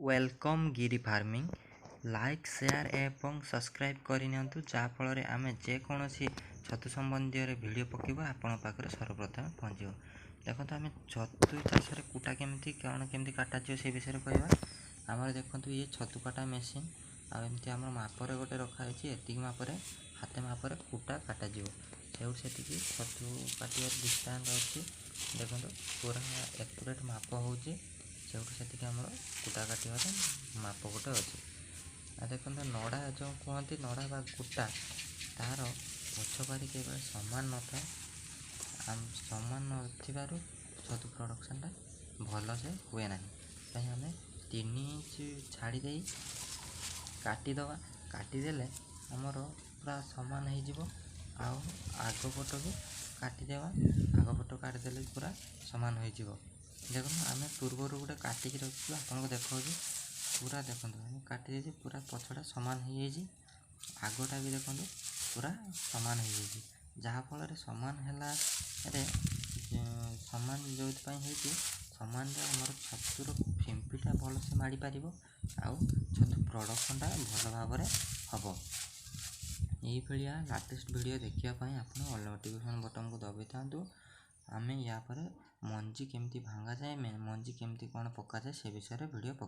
Welcome Giri farming. Like, share ଏବଂ subscribe କରିନିଅନ୍ତୁ, ଯାହାଫଳରେ ଆମେ ଯେକୌଣସି ଛତୁ ସମ୍ବନ୍ଧୀୟରେ ଭିଡ଼ିଓ ପକାଇବୁ, ଆପଣଙ୍କ ପାଖରେ ସର୍ବପ୍ରଥମେ ପହଞ୍ଚିବ। ଦେଖନ୍ତୁ, ଆମେ ଛତୁ ଚାଷରେ କୁଟା କେମିତି କ'ଣ କେମିତି କାଟାଯିବ ସେ ବିଷୟରେ କହିବା। ଆମର ଦେଖନ୍ତୁ, ଇଏ ଛତୁ କଟା ମେସିନ୍, ଆଉ ଏମିତି ଆମର ମାପରେ ଗୋଟେ ରଖାହେଇଛି। ଏତିକି ମାପରେ, ହାତେ ମାପରେ କୁଟା କାଟାଯିବ। ସେଇଠୁ ସେତିକି ଛତୁ କାଟିବାର ଡିଷ୍ଟାନ୍ସ ଅଛି। ଦେଖନ୍ତୁ, ପୁରା ଏକୁରେଟ୍ ମାପ ହେଉଛି। ସେଇଠୁ ସେତିକି ଆମର କୁଟା କାଟିବାର ମାପ ଗୋଟେ ଅଛି। ଆଉ ଦେଖନ୍ତୁ, ନଡ଼ା ଯେଉଁ କୁହନ୍ତି, ନଡ଼ା ବା କୁଟା, ତାହାର ପଛ ପାରି କେବେ ସମାନ ନଥାଏ। ସମାନ ନଥିବାରୁ ଛତୁ ପ୍ରଡ଼କ୍ସନ୍ଟା ଭଲସେ ହୁଏ ନାହିଁ। ପାଇଁ ଆମେ 3 ଇଞ୍ଚ ଛାଡ଼ି ଦେଇ କାଟିଦେବା। କାଟିଦେଲେ ଆମର ପୁରା ସମାନ ହେଇଯିବ। ଆଉ ଆଗ ପଟ ବି କାଟିଦେବା। ଆଗ ପଟ କାଟିଦେଲେ ପୁରା ସମାନ ହୋଇଯିବ। ଦେଖନ୍ତୁ, ଆମେ ପୂର୍ବରୁ ଗୋଟେ କାଟିକି ରଖିଥିଲୁ, ଆପଣଙ୍କୁ ଦେଖାଉଛି ପୁରା। ଦେଖନ୍ତୁ, ଆମେ କାଟି ଦେଇଛି, ପୁରା ପଛଟା ସମାନ ହେଇଯାଇଛି। ଆଗଟା ବି ଦେଖନ୍ତୁ, ପୁରା ସମାନ ହେଇଯାଇଛି। ଯାହାଫଳରେ ସମାନ ହେଲାରେ, ସମାନ ଯେଉଁଥିପାଇଁ ହେଇଛି, ସମାନରେ ଆମର ଛତୁର ଫିମ୍ପିଟା ଭଲସେ ମାଡ଼ି ପାରିବ ଆଉ ଛତୁ ପ୍ରଡ଼କ୍ସନ୍ଟା ଭଲ ଭାବରେ ହେବ। ଏଇଭଳିଆ ଲାଟେଷ୍ଟ ଭିଡ଼ିଓ ଦେଖିବା ପାଇଁ ଆପଣ ଅଲ୍ ନୋଟିଫିକେସନ୍ ବଟନ୍କୁ ଦବାଇଥାନ୍ତୁ। ଆମେ ୟା ପରେ ମଞ୍ଜି କେମିତି ଭାଙ୍ଗାଯାଏ, ମଞ୍ଜି କେମିତି କ'ଣ ପକାଯାଏ, ସେ ବିଷୟରେ ଭିଡ଼ିଓ ପକାଇବୁ।